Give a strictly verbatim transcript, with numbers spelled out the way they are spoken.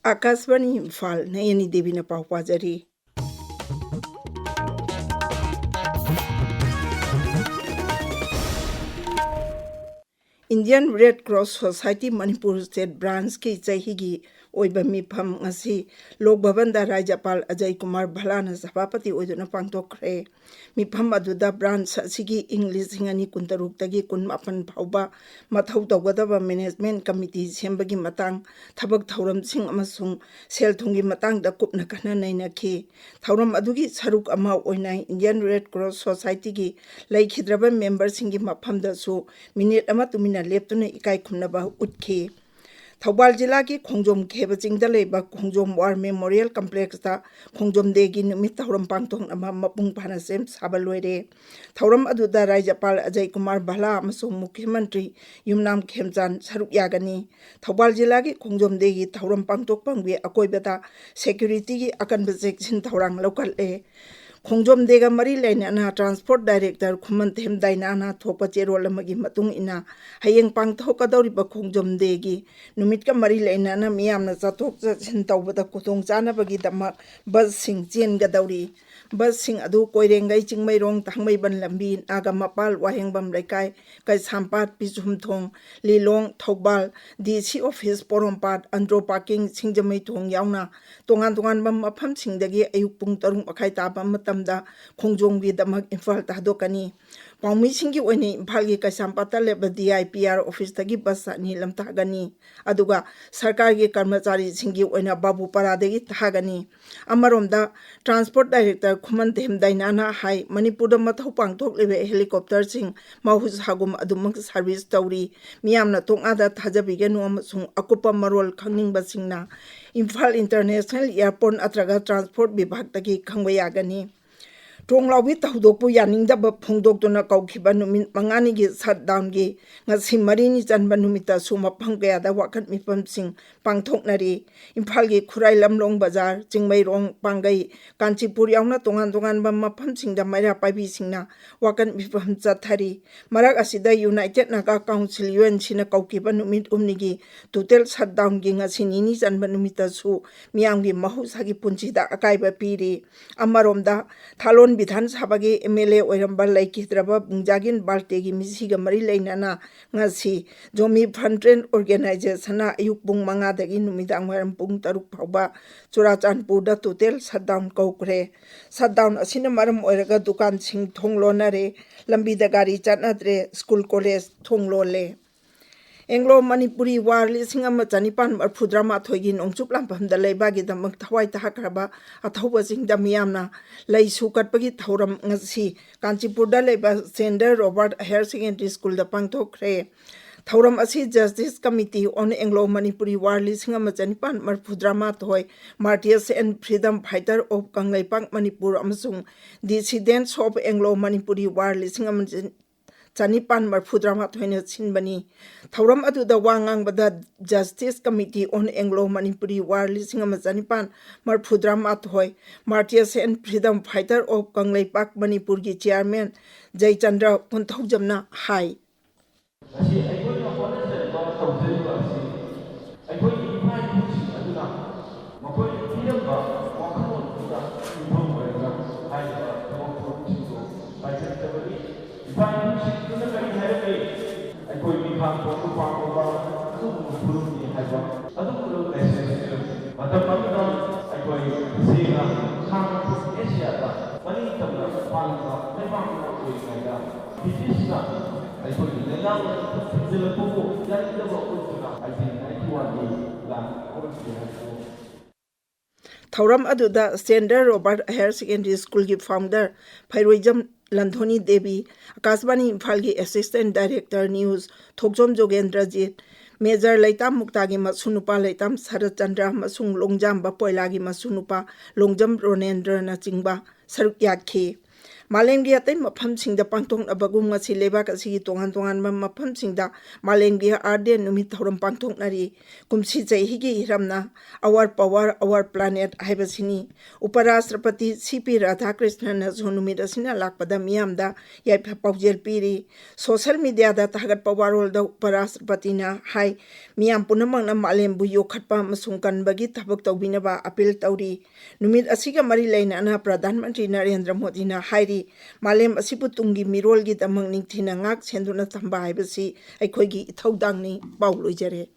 ꯑꯥꯀꯥꯁꯕꯥꯅꯤ ꯏꯝꯐꯥꯜ, ꯅꯌꯅꯤ ꯗꯦꯕꯤꯅ ꯄꯥꯎ ꯄꯥꯖꯔꯤ꯫ Indian Red Cross Society Manipur state ꯕ꯭ꯔꯥꯟꯁꯀꯤ ꯆꯍꯤꯒꯤ ꯑꯣꯏꯕ ꯃꯤꯐꯝ ꯉꯁꯤ ꯂꯣꯛ ꯚꯕꯟꯗ ꯔꯥꯖ꯭ꯌꯄꯥꯜ ꯑꯖꯌ ꯀꯨꯃꯥꯔ ꯚꯜꯂꯥꯅ ꯁꯚꯥꯄꯇꯤ ꯑꯣꯏꯗꯨꯅ ꯄꯥꯡꯊꯣꯛꯈ꯭ꯔꯦ꯫ ꯃꯤꯐꯝ ꯑꯗꯨꯗ ꯕ꯭ꯔꯥꯟꯁ ꯑꯁꯤꯒꯤ ꯏꯪ ꯂꯤꯁꯤꯡ ꯑꯅꯤ ꯀꯨꯟꯇꯔꯨꯛꯇꯒꯤ ꯀꯨꯟꯃꯥꯄꯟ ꯐꯥꯎꯕ ꯃꯊꯧ ꯇꯧꯒꯗꯕ ꯃꯦꯅꯦꯖꯃꯦꯟꯠ ꯀꯃꯤꯇꯤ ꯁꯦꯝꯕꯒꯤ ꯃꯇꯥꯡ, ꯊꯕꯛ ꯊꯧꯔꯝꯁꯤꯡ ꯑꯃꯁꯨꯡ ꯁꯦꯜ ꯊꯨꯝꯒꯤ ꯃꯇꯥꯡꯗ ꯀꯨꯞꯅ ꯈꯟꯅ ꯅꯩꯅꯈꯤ꯫ ꯊꯧꯔꯝ ꯑꯗꯨꯒꯤ ꯁꯔꯨꯛ ꯑꯃ ꯑꯣꯏꯅ Indian Red Cross Society ꯒꯤ ꯂꯩꯈꯤꯗ꯭ꯔꯕ ꯃꯦꯝꯕꯔꯁꯤꯡꯒꯤ ꯃꯐꯝꯗꯁꯨ ꯃꯤꯅꯤꯠ ꯑꯃ ꯇꯨꯃꯤꯟꯅ ꯂꯦꯞꯇꯨꯅ ꯏꯀꯥꯏ ꯈꯨꯝꯅꯕ ꯎꯠꯈꯤ꯫ ꯊꯧꯕꯥꯜ ꯖꯤꯂꯥꯒꯤ ꯈꯣꯡꯖꯣꯝ ꯈꯦꯕ ꯆꯤꯡꯗ ꯂꯩꯕ ꯈꯣꯡꯖꯣꯝ ꯋꯥꯔ ꯃꯦꯃꯣꯔꯤꯌꯦꯜ ꯀꯝꯄ꯭ꯂꯦꯛꯁꯇ ꯈꯣꯡꯖꯣꯝ ꯗꯦꯒꯤ ꯅꯨꯃꯤꯠ ꯊꯧꯔꯝ ꯄꯥꯡꯊꯣꯛꯅꯕ ꯃꯄꯨꯡ ꯐꯥꯅ ꯁꯦꯝ ꯁꯥꯕ ꯂꯣꯏꯔꯦ꯫ ꯊꯧꯔꯝ ꯑꯗꯨꯗ ꯔꯥꯖ꯭ꯌꯄꯥꯜ ꯑꯖꯌ ꯀꯨꯃꯥꯔ ꯚꯜꯂꯥ ꯑꯃꯁꯨꯡ ꯃꯨꯈ꯭ꯌ ꯃꯟꯇ꯭ꯔꯤ ꯌꯨꯝꯅꯥꯝ ꯈꯦꯝꯆꯥꯟ ꯁꯔꯨꯛ ꯌꯥꯒꯅꯤ꯫ ꯊꯧꯕꯥꯜ ꯖꯤꯂꯥꯒꯤ ꯈꯣꯡꯖꯣꯝ ꯗꯦꯒꯤ ꯊꯧꯔꯝ ꯄꯥꯡꯊꯣꯛꯐꯝꯒꯤ ꯑꯀꯣꯏꯕꯗ ꯁꯦꯀ꯭ꯌꯨꯔꯤꯇꯤꯒꯤ ꯑꯀꯟꯕ ꯆꯦꯛꯁꯤꯟ ꯊꯧꯔꯥꯡ ꯂꯧꯈꯠꯂꯦ꯫ ꯈꯣꯡꯖꯣꯝ ꯗꯦꯒ ꯃꯔꯤ ꯂꯩꯅꯅ ꯇ꯭ꯔꯥꯟꯁꯄꯣꯔꯠ ꯗꯥꯏꯔꯦꯛꯇꯔ ꯈꯨꯃꯟꯊꯦꯝ ꯗꯥꯏꯅꯥꯅ ꯊꯣꯛꯄ ꯆꯦꯔꯣꯜ ꯑꯃꯒꯤ ꯃꯇꯨꯡ ꯏꯟꯅ, ꯍꯌꯦꯡ ꯄꯥꯡꯊꯣꯛꯀꯗꯧꯔꯤꯕ ꯈꯣꯡꯖꯣꯝ ꯗꯦꯒꯤ ꯅꯨꯃꯤꯠꯀ ꯃꯔꯤ ꯂꯩꯅꯅ ꯃꯤꯌꯥꯝꯅ ꯆꯠꯊꯣꯛ ꯆꯠꯁꯤꯟ ꯇꯧꯕꯗ ꯈꯨꯗꯣꯡꯆꯥꯅꯕꯒꯤꯗꯃꯛ ꯕꯁꯁꯤꯡ ꯆꯦꯟꯒꯗꯧꯔꯤ꯫ ꯕꯁꯁꯤꯡ ꯑꯗꯨ ꯀꯣꯏꯔꯦꯡꯒꯩ, ꯆꯤꯡꯃꯩꯔꯣꯡ, ꯊꯥꯡꯃꯩꯕꯟ ꯂꯝꯕꯤ, ꯅꯥꯒꯥꯃꯄꯥꯜ, ꯋꯥꯍꯦꯡꯕꯝ ꯂꯩꯀꯥꯏ, ꯀꯩꯁꯥꯝꯄꯥꯠ, ꯄꯤꯁꯨꯝꯊꯣꯡ, ꯂꯤꯂꯣꯡ, ꯊꯧꯕꯥꯜ, ꯗꯤ ꯁꯤ ꯑꯣꯐꯤꯁ ꯄꯣꯔꯣꯝꯄꯥꯠ, ꯑꯟꯗ꯭ꯔꯣ ꯄꯥꯔꯀꯤꯡ, ꯁꯤꯡꯖꯃꯩ ꯊꯣꯡ ꯌꯥꯎꯅ ꯇꯣꯉꯥꯟ ꯇꯣꯉꯥꯟꯕ ꯃꯐꯝꯁꯤꯡꯗꯒꯤ ꯑꯌꯨꯛ ꯄꯨꯡ ꯇꯔꯨꯛ ꯃꯈꯥꯏ ꯇꯥꯕ ꯃꯇꯝꯗ ꯈꯣꯡꯖꯣꯝꯒꯤꯗꯃꯛ ꯏꯝꯐꯥꯜ ꯊꯥꯗꯣꯛꯀꯅꯤ꯫ ꯄꯥꯎꯃꯤꯁꯤꯡꯒꯤ ꯑꯣꯏꯅ ꯏꯝꯐꯥꯜꯒꯤ ꯀꯩꯁꯥꯝꯄꯥꯠꯇ ꯂꯩꯕ D I P R ꯑꯣꯐꯤꯁꯇꯒꯤ bus ꯑꯅꯤ ꯂꯝꯊꯥꯒꯅꯤ꯫ ꯑꯗꯨꯒ ꯁꯔꯀꯥꯔꯒꯤ ꯀꯔꯃꯆꯥꯔꯤꯁꯤꯡꯒꯤ ꯑꯣꯏꯅ ꯕꯥꯕꯨꯄꯥꯔꯥꯗꯒꯤ ꯊꯥꯒꯅꯤ꯫ ꯑꯃꯔꯣꯝꯗ, ꯇ꯭ꯔꯥꯟꯁꯄꯣꯔꯠ ꯗꯥꯏꯔꯦꯛꯇꯔ ꯈꯨꯃꯟꯊꯦꯝ ꯗꯥꯏꯅꯥꯅ ꯍꯥꯏ, ꯃꯅꯤꯄꯨꯔꯗ ꯃꯊꯧ ꯄꯥꯡꯊꯣꯛꯂꯤꯕ ꯍꯦꯂꯤꯀꯣꯞꯇꯔꯁꯤꯡ ꯃꯍꯧꯁꯥꯒꯨꯝ ꯑꯗꯨꯃꯛ ꯁꯥꯔꯚꯤꯁ ꯇꯧꯔꯤ꯫ ꯃꯤꯌꯥꯝꯅ ꯇꯣꯛꯉꯥꯗ ꯊꯥꯖꯕꯤꯒꯅꯨ ꯑꯃꯁꯨꯡ ꯑꯀꯨꯞꯄ ꯃꯔꯣꯜ ꯈꯪꯅꯤꯡꯕꯁꯤꯡꯅ ꯏꯝꯐꯥꯜ ꯏꯟꯇꯔꯅꯦꯁꯅꯦꯜ ꯑꯦꯌꯔꯄꯣꯔꯠ ꯅꯠꯇ꯭ꯔꯒ ꯇ꯭ꯔꯥꯟꯁꯄꯣꯔꯠ ꯕꯤꯚꯥꯒꯇꯒꯤ ꯈꯪꯕ ꯌꯥꯒꯅꯤ꯫ ꯇ꯭ꯔꯣꯡꯂꯥꯎꯕꯤ ꯊꯧꯗꯣꯛꯄꯨ ꯌꯥꯅꯤꯡꯗꯕ ꯐꯣꯡꯗꯣꯛꯇꯨꯅ ꯀꯧꯈꯤꯕ ꯅꯨꯃꯤꯠ ꯃꯉꯥꯅꯤꯒꯤ ꯁꯠꯗꯥꯎꯟꯒꯤ ꯉꯁꯤ ꯃꯔꯤꯅꯤ ꯆꯟꯕ ꯅꯨꯃꯤꯠꯇꯁꯨ ꯃꯐꯝ ꯀꯌꯥꯗ ꯋꯥꯀꯠ ꯃꯤꯐꯝꯁꯤꯡ ꯄꯥꯡꯊꯣꯛꯅꯔꯤ꯫ ꯏꯝꯐꯥꯜꯒꯤ ꯈꯨꯔꯥꯏ ꯂꯝꯂꯣꯡ ꯕꯖꯥꯔ, ꯆꯤꯡꯃꯩꯔꯣꯡ, ꯄꯥꯡꯒꯩ, ꯀꯥꯟꯆꯤꯄꯨꯔ ꯌꯥꯎꯅ ꯇꯣꯉꯥꯟ ꯇꯣꯉꯥꯟꯕ ꯃꯐꯝꯁꯤꯡꯗ ꯃꯩꯔꯥ ꯄꯥꯏꯕꯤꯁꯤꯡꯅ ꯋꯥꯀꯠ ꯃꯤꯐꯝ ꯆꯠꯊꯔꯤ꯫ ꯃꯔꯛ ꯑꯁꯤꯗ united Naga council, U N ꯁꯤꯅ ꯀꯧꯈꯤꯕ ꯅꯨꯃꯤꯠ ꯍꯨꯝꯅꯤꯒꯤ ꯇꯣꯇꯦꯜ ꯁꯠꯗꯥꯎꯟꯒꯤ ꯉꯁꯤ ꯅꯤꯅꯤ ꯆꯟꯕ ꯅꯨꯃꯤꯠꯇꯁꯨ ꯃꯤꯌꯥꯝꯒꯤ ꯃꯍꯧꯁꯥꯒꯤ ꯄꯨꯟꯁꯤꯗ ꯑꯀꯥꯏꯕ ꯄꯤꯔꯤ꯫ ꯑꯃꯔꯣꯝꯗ, ꯊꯥꯂꯣꯟ ꯕꯤꯙꯥꯟ ꯁꯚꯥꯒꯤ ꯑꯦꯝ ꯑꯦꯜ ꯑꯦ ꯑꯣꯏꯔꯝꯕ ꯂꯩꯈꯤꯗ꯭ꯔꯕ ꯕꯨꯡꯖꯥꯒꯤꯟ ꯕꯥꯜꯇꯦꯒꯤ ꯃꯤꯁꯤꯒ ꯃꯔꯤ ꯂꯩꯅꯅ ꯉꯁꯤ ꯖꯣꯃꯤ ꯐ꯭ꯔꯟꯇ꯭ꯔꯦꯟ ꯑꯣꯔꯒꯦꯅꯥꯏꯖꯦꯁꯟꯅ ꯑꯌꯨꯛ ꯄꯨꯡ ꯃꯉꯥꯗꯒꯤ ꯅꯨꯃꯤꯗꯥꯡ ꯋꯥꯏꯔꯝ ꯄꯨꯡ ꯇꯔꯨꯛ ꯐꯥꯎꯕ ꯆꯨꯔꯥꯆꯥꯟꯄꯨꯔꯗ ꯇꯣꯇꯦꯜ ꯁꯠꯗꯥꯎꯟ ꯀꯧꯈ꯭ꯔꯦ꯫ ꯁꯠꯗꯥꯎꯟ ꯑꯁꯤꯅ ꯃꯔꯝ ꯑꯣꯏꯔꯒ ꯗꯨꯀꯥꯟꯁꯤꯡ ꯊꯣꯡ ꯂꯣꯟꯅꯔꯦ, ꯂꯝꯕꯤꯗ ꯒꯥꯔꯤ ꯆꯠꯅꯗ꯭ꯔꯦ, ꯁ꯭ꯀꯨꯜ ꯀꯣꯂꯦꯖ ꯊꯣꯡ ꯂꯣꯜꯂꯦ꯫ ꯑꯦꯡꯒ꯭ꯂꯣ ꯃꯅꯤꯄꯨꯔꯤ ꯋꯥꯔ ꯂꯤꯁꯤꯡ ꯑꯃ ꯆꯅꯤꯄꯥꯟ ꯃꯔꯐꯨꯇꯔꯥ ꯃꯥꯊꯣꯏꯒꯤ ꯅꯣꯡꯆꯨꯞ ꯂꯥꯟꯐꯝꯗ ꯂꯩꯕꯥꯛꯀꯤꯗꯃꯛ ꯊꯋꯥꯏ ꯇꯥꯈ꯭ꯔꯕ ꯑꯊꯧꯕꯁꯤꯡꯗ ꯃꯤꯌꯥꯝꯅ ꯂꯩꯁꯨ ꯀꯠꯄꯒꯤ ꯊꯧꯔꯝ ꯉꯁꯤ ꯀꯥꯟꯆꯤꯄꯨꯔꯗ ꯂꯩꯕ ꯁꯦꯟꯗꯔ ꯔꯣꯕꯥꯔꯠ ꯍꯥꯌꯔ ꯁꯦꯀꯦꯟꯗꯔꯤ ꯁ꯭ꯀꯨꯜꯗ ꯄꯥꯡꯊꯣꯛꯈ꯭ꯔꯦ꯫ ꯊꯧꯔꯝ ꯑꯁꯤ Justice Committee on Anglo Manipuri War ꯂꯤꯁꯤꯡ ꯑꯃ ꯆꯅꯤꯄꯥꯟ ꯃꯔꯐꯨꯇꯔꯥ ꯃꯥꯊꯣꯏ, Martyrs and Freedom Fighter of Kangleipak Manipur ꯑꯃꯁꯨꯡ Dissidents of Anglo Manipuri War ꯂꯤꯁꯤꯡ ꯑꯃ ꯆꯅꯤꯄꯥꯟ ꯃꯔꯐꯨꯇꯔꯥ ꯃꯥꯊꯣꯏꯅ ꯁꯤꯟꯕꯅꯤ꯫ ꯊꯧꯔꯝ ꯑꯗꯨꯗ ꯋꯥ ꯉꯥꯡꯕꯗ Justice Committee on Anglo Manipuri War ꯂꯤꯁꯤꯡ ꯑꯃ ꯆꯅꯤꯄꯥꯟ ꯃꯔꯐꯨꯇꯔꯥ ꯃꯥꯊꯣꯏ, Martyrs and Freedom Fighter of Kangleipak ꯃꯅꯤꯄꯨꯔꯒꯤ ꯆꯤꯌꯥꯔꯃꯦꯟ ꯖꯌꯆꯟꯗ꯭ꯔ ꯀꯣꯟꯊꯧꯖꯝꯅ ꯍꯥꯏ꯫ ꯉꯁꯤ ꯑꯩꯈꯣꯏꯅ ꯍꯣꯠꯅꯖꯔꯤꯕ, ꯇꯧꯖꯔꯤꯕ ꯑꯁꯤ ꯑꯩꯈꯣꯏꯒꯤ ꯏꯄꯥ ꯏꯄꯨꯁꯤꯡ ꯑꯗꯨꯅ ꯃꯈꯣꯏꯅ ꯄꯤꯔꯝꯕ ꯋꯥꯈꯜꯂꯣꯟꯗꯨꯗ ꯌꯨꯝꯐꯝ ꯑꯣꯏꯔꯒ ꯍꯥꯏꯔꯤꯕ ꯊꯕꯛ ꯊꯧꯔꯝꯁꯤꯡꯗꯨ ꯄꯥꯏꯈꯠꯀꯗꯕꯅꯤ꯫ ꯏꯄꯥ ꯏꯄꯨꯁꯤꯡꯗꯨꯅ ꯀꯔꯤ ꯍꯥꯏꯔꯝꯃꯤ? ꯑꯩꯈꯣꯏ ꯃꯤꯈꯥ ꯄꯣꯟꯕ ꯄꯥꯝꯂꯕ ꯑꯗꯨꯒꯨꯝꯕ ꯐꯨꯔꯨꯞꯅꯤ ꯍꯥꯏꯕ ꯑꯗꯨꯒꯨꯝꯕ message ꯄꯤꯔꯝꯃꯤ꯫ ꯃꯇꯝ ꯑꯃꯗ ꯑꯩꯈꯣꯏ ꯁꯦꯡꯅ ꯈꯥꯡ ꯑꯦꯁꯤꯌꯥꯗ ꯃꯅꯤꯡ ꯇꯝꯅ ꯄꯥꯜꯂꯝꯕ ꯂꯩꯕꯥꯛ ꯑꯃ ꯑꯣꯏꯔꯤꯉꯩꯗ ꯕ꯭ꯔꯤꯇꯤꯁꯅ ꯑꯩꯈꯣꯏꯒꯤ ꯂꯩꯉꯥꯛ ꯊꯤꯡꯖꯤꯜꯂꯛꯄꯕꯨ ꯌꯥꯅꯤꯡꯗꯕ ꯎꯠꯇꯨꯅ ꯑꯩꯠꯇꯤꯟ ꯅꯥꯏꯟꯇꯤ ꯋꯥꯟꯒꯤ ꯂꯥꯟ ꯍꯧꯔꯛꯈꯤ ꯍꯥꯏꯕꯗꯨ꯫ ꯊꯧꯔꯝ ꯑꯗꯨꯗ ꯁꯦꯟꯗꯔ ꯔꯣꯕꯥꯔꯠ ꯍꯥꯌꯔ ꯁꯦꯀꯦꯟꯗꯔꯤ ꯁ꯭ꯀꯨꯜꯒꯤ ꯐꯥꯎꯟꯗꯔ ꯐꯩꯔꯣꯏꯖꯝ ꯂꯟꯊꯣꯅꯤ ꯗꯦꯕꯤ, ꯑꯀꯥꯁꯕꯥꯅꯤ ꯏꯝꯐꯥꯜꯒꯤ ꯑꯦꯁꯤꯁꯇꯦꯟ ꯗꯥꯏꯔꯦꯛꯇꯔ ꯅ꯭ꯌꯨꯁ ꯊꯣꯛꯆꯣꯝ ꯖꯣꯒꯦꯟꯗ꯭ꯔꯖꯤꯠ, ꯃꯦꯖꯔ ꯂꯩꯇꯥꯝ ꯃꯨꯛꯇꯥꯒꯤ ꯃꯁꯨꯅꯨꯄꯥ ꯂꯩꯇꯥꯝ ꯁꯔꯠꯆꯟꯗ꯭ꯔ ꯑꯃꯁꯨꯡ ꯂꯣꯡꯖꯥꯝꯕ ꯄꯣꯏꯂꯥꯒꯤ ꯃꯁꯨꯅꯨꯄꯥ ꯂꯣꯡꯖꯝ ꯔꯣꯅꯦꯟꯗ꯭ꯔꯅꯆꯤꯡꯕ ꯁꯔꯨꯛ ꯌꯥꯈꯤ꯫ ꯃꯥꯂꯦꯝꯒꯤ ꯑꯇꯩ ꯃꯐꯝꯁꯤꯡꯗ ꯄꯥꯡꯊꯣꯛꯅꯕꯒꯨꯝ ꯉꯁꯤ ꯂꯩꯕꯥꯛ ꯑꯁꯤꯒꯤ ꯇꯣꯉꯥꯟ ꯇꯣꯉꯥꯟꯕ ꯃꯐꯝꯁꯤꯡꯗ ꯃꯥꯂꯦꯝꯒꯤ ꯑꯥꯔꯠ ꯗꯦ ꯅꯨꯃꯤꯠ ꯊꯧꯔꯝ ꯄꯥꯡꯊꯣꯛꯅꯔꯤ꯫ ꯀꯨꯝꯁꯤ ꯆꯍꯤꯒꯤ ꯍꯤꯔꯝꯅ Our Power, Our Planet ꯍꯥꯏꯕꯁꯤꯅꯤ꯫ ꯎꯄꯔꯥꯁꯇ꯭ꯔꯄꯇꯤ ꯁꯤ ꯄꯤ ꯔꯥꯙꯥꯀ꯭ꯔꯤꯁꯅꯟꯅꯁꯨ ꯅꯨꯃꯤꯠ ꯑꯁꯤꯅ ꯂꯥꯛꯄꯗ ꯃꯤꯌꯥꯝꯗ ꯌꯥꯏꯐ ꯄꯥꯎꯖꯦꯜ ꯄꯤꯔꯤ꯫ ꯁꯣꯁꯦꯜ ꯃꯤꯗꯤꯌꯥꯗ ꯊꯥꯒꯠꯄ ꯋꯥꯔꯣꯜꯗ ꯎꯄꯔꯥꯁꯇ꯭ꯔꯄꯇꯤꯅ ꯍꯥꯏ, ꯃꯤꯌꯥꯝ ꯄꯨꯝꯅꯃꯛꯅ ꯃꯥꯂꯦꯝꯕꯨ ꯌꯣꯛꯈꯠꯄ ꯑꯃꯁꯨꯡ ꯀꯟꯕꯒꯤ ꯊꯕꯛ ꯇꯧꯕꯤꯅꯕ ꯑꯄꯤꯜ ꯇꯧꯔꯤ꯫ ꯅꯨꯃꯤꯠ ꯑꯁꯤꯒ ꯃꯔꯤ ꯂꯩꯅꯅ ꯄ꯭ꯔꯙꯥꯟ ꯃꯟꯇ꯭ꯔꯤ ꯅꯔꯦꯟꯗ꯭ꯔ ꯃꯣꯗꯤꯅ ꯍꯥꯏꯔꯤ, ꯃꯥꯂꯦꯝ ꯑꯁꯤꯕꯨ ꯇꯨꯡꯒꯤ ꯃꯤꯔꯣꯜꯒꯤꯗꯃꯛ ꯅꯤꯡꯊꯤꯅ ꯉꯥꯛ ꯁꯦꯟꯗꯨꯅ ꯊꯝꯕ ꯍꯥꯏꯕꯁꯤ ꯑꯩꯈꯣꯏꯒꯤ ꯏꯊꯧꯗꯥꯡꯅꯤ꯫ ꯄꯥꯎ ꯂꯣꯏꯖꯔꯦ꯫